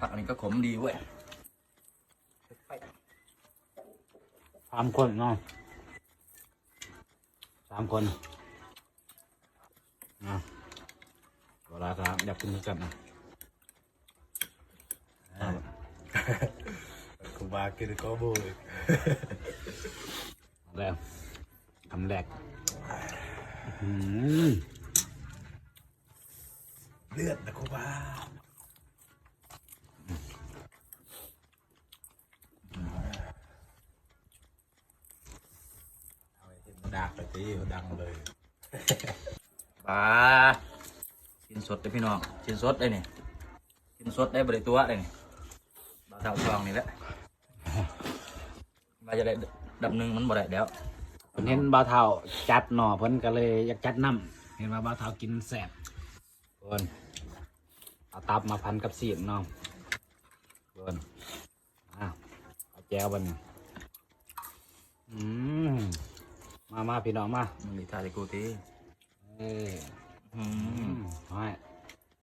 ຜັກອັນນີ້ກໍຂົມດີເວີຍ. ສາມຄົນເນາະ ສາມຄົນ ອ່າ ເວລາກໍຢາກກິນຄືກັນນະ. ອ່າ ຄູບາກິນກໍບໍ່ ແລ້ວ ຄຳແລກ ອືມ ເລືອດນະຄູບາ. ດາກໄປຕິ ດັງເລີຍ. ປາ ຊີ້ນສົດເດ້ພີ່ນ້ອງ ຊີ້ນສົດເດ້ນີ້ ຊີ້ນສົດເດ້ ບໍ່ໄດ້ຕົວະເດ້ນີ້ ບ່າວເຖົ້າຊ່ອງນີ້ແຫຼະ ວ່າຈະໄດ້ດຳໜຶ່ງ ມັນບໍ່ໄດ້ແລ້ວ ເພິ່ນເຫັນບ່າວເຖົ້າຈັດເນາະ ເພິ່ນກໍເລີຍຢາກຈັດນຳ ເຫັນວ່າບ່າວເຖົ້າກິນແຊບ ເພິ່ນເອົາຕັບມາພັນກັບຊີ້ນເນາະ ເພິ່ນ ອ່າ ເອົາແຈ່ວບັດນີ້ ອືມ ມາ ມາ ພີ່ນ້ອງມາ ມັນມີທ່າທີ່ກູຕີ ເອີ ອືມ ອືມ ໂອ້ຍ